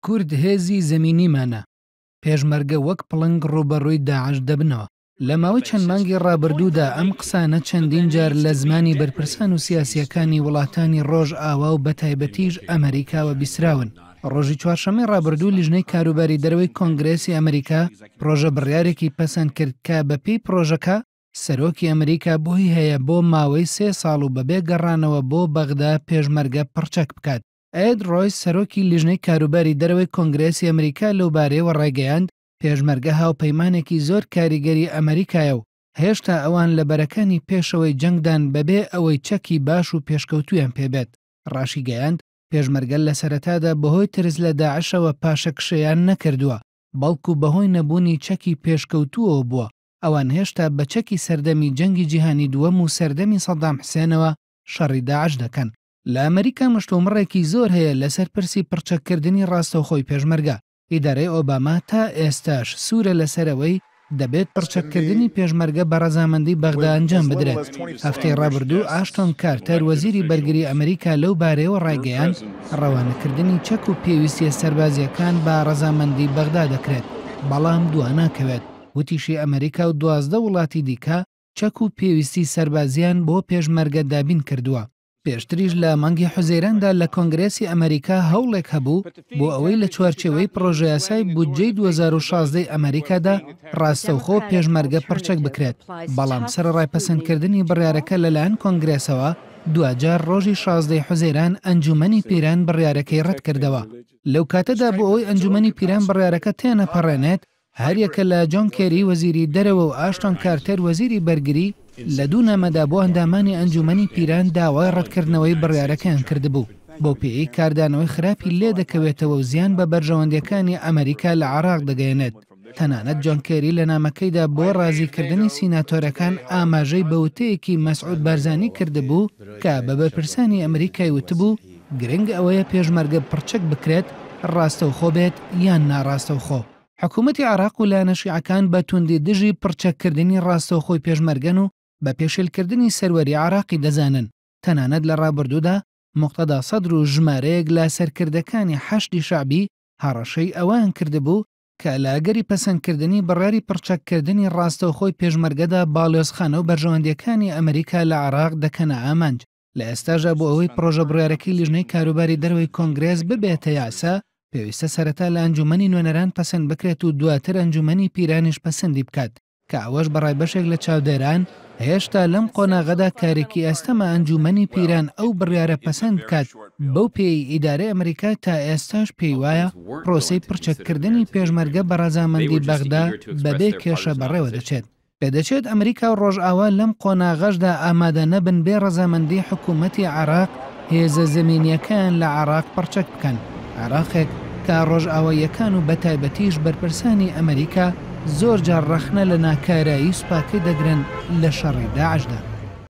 کورد هێزی زەمینیمانە، پێشمەرگە وەک پڵنگ ڕووبەڕووی داعش دەبنەوە. لە ماوەی چەند مانگی ڕابردوودا ئەم قسانە چەندین جار لە زمانی بەرپرسان و سیاسییەکانی وڵاتانی ڕۆژئاوا و بەتایبەتیش ئەمەریکاوە بیستراون. ڕۆژی چوارشەممەی ڕابردوو لیژنەی کاروباری دەرەوەی کۆنگرێسی ئەمەریکا پڕۆژە بڕیارێکی پەسەند کرد کە بەپێی پڕۆژەکە سەرۆکی ئەمریکا بۆی هەیە بۆ ماوەی سێ ساڵ و بەبێ گەڕانەوە بۆ بەغدا پێشمەرگە پڕچەک بکات. ئێد ڕۆیس سەرۆکی لیژنەی کاروباری دەرەوەی کۆنگرێسی ئەمریکا لەوبارەیەوە ڕایگەیاند، پێشمەرگە هاوپەیمانێکی زۆر کاریگەری ئەمریکایە و هێشتا ئەوان لە بەرەکانی پێشەوەی جەنگدان بەبێ ئەوەی چەکی باش و پێشکەوتوویان پێبێت. ڕاشیگەیاند، پێشمەرگە لە سەرەتادا بەهۆی ترس لە داعشەوە پاشەکشێیان نەکردووە، بەڵکو بەهۆی نەبوونی چەکی پێشکەوتووەوە بووە، ئەوان هێشتا بە چەکی سەردەمی جەنگی جیهانی دووەم و سەردەمی سەدام حسێنەوە شەڕی داعش دەکەن. لە ئەمریکا مشتومڕێکی زۆر هەیە لەسەر پرسی پڕچەککردنی ڕاستەوخۆی پێشمەرگە، ئیدارەی ئۆباما تا ئێستاش سوورە لەسەر ئەوەی دەبێت پڕچەککردنی پێشمەرگە بە ڕەزامەندی بەغدا ئەنجام بدرێت. هەفتەی ڕابردوو ئاشتۆن کارتەر وەزیری بەرگری ئەمریکا لەو بارەیەوە ڕایگەیاند، ڕەوانەکردنی چەک و پێویستییە سەربازییەکان بە ڕەزامەندی بەغدا دەکرێت، بەڵام دواناکەوێت. وتیشی ئەمریکا و 12 وڵاتی دیکە چەک و پێویستی سەربازییان بۆ پێشمەرگە دابین کردووە. پێشتریش لە مانگی حوزەیراندا لە کۆنگرێسی ئەمەریکا هەوڵێک هەبوو بۆ ئەوەی لە چوارچێوەی پڕۆژەیاسای بودجەی 2016 ی ئەمەریکادا ڕاستەوخۆ پێشمەرگە پڕچەک بکرێت، بەڵام سەرەڕای پەسەندکردنی بڕیارەکە لەلایەن کۆنگرێسەوە، دواجار ڕۆژی 16 ی حوزەیران ئەنجوومەنی پیران بڕیارەکەی ڕەتکردەوە. لەو کاتەدا بۆ ئەوەی ئەنجوومەنی پیران بڕیارەکە تێنەپەڕێنێت، هەریەکە لە جۆن کێری وەزیری دەرەوە و ئاشتۆن کارتەر وەزیری بەرگری لە دوو نامەدا بۆ ئەندامانی ئەنجوومەنی پیران داوای ڕەتکردنەوەی بڕیارەکەیان کردبوو، بەو پێیەی کاردانەوەی خراپی لێدەکەوێتەوە و زیان بە بەرژەوەندییەکانی ئەمەریکا لە عێراق دەگەیەنێت. تەنانەت جۆن کێری لە نامەکەیدا بۆ ڕازیکردنی سیناتۆرەکان ئاماژەی بە وتەیەکی مەسعود بارزانی کردبوو کە بە بەرپرسانی ئەمریکای وتبوو، گرنگ ئەوەیە پێشمەرگە پڕچەک بکرێت، ڕاستەوخۆ بێت یان ناڕاستەوخۆ. حکومەتی عێراق و لایەنە شیعەکان بە توندی دژی پڕچەککردنی ڕاستەوخۆی پێشمەرگەن و بە پێشێلکردنی سەروەری عێراقی دەزانن، تەنانەت لە ڕابردوودا موقتەدا سەدر و ژمارەیەک لە سەرکردەکانی حەشدی شەعبی هەڕەشەی ئەوەیان کردبوو کە لە ئەگەری پەسەندکردنی بڕیاری پڕچەککردنی ڕاستەوخۆی پێشمەرگەدا باڵیۆزخانە و بەرژەوەندییەکانی ئەمریکا لە عێراق دەکەنە ئامانج. لە ئێستاشدا بۆ ئەوەی پڕۆژە بڕیارەکەی لیژنەی کاروباری دەرەوەی کۆنگرێس ببێتە یاسا، پێویستە سەرەتا لە ئەنجوومەنی نوێنەران پەسەند بکرێت و دواتر ئەنجوومەنی پیرانیش پەسەندی بکات، کە ئەوەش بە ڕای بەشێک لە چاودێران هێشتا لەم قۆناغەدا کارێکی ئەستەمە ئەنجوومەنی پیران ئەو بڕیارە پەسەند بکات، بەو پێیەی ئیدارەی ئەمریکا تا ئێستاش پێی وایە پرۆسەی پڕچەککردنی پێشمەرگە بە ڕەزامەندی بەغدا بەبێ کێشە بەڕێوە دەچێت. پێدەچێت ئەمریکا و ڕۆژئاوا لەم قۆناغەشدا ئامادە نەبن بێ ڕەزامەندی حکوومەتی عێراق هێزە زەمینییەکەیان لە عێراق پڕچەک بکەن، عێراقێک کە ڕۆژئاواییەکان و بەتایبەتیش بەرپرسانی ئەمریکا زۆر جار ڕەخنە لە ناکارایی سوپاکەی دەگرن لە شەڕی داعشدا.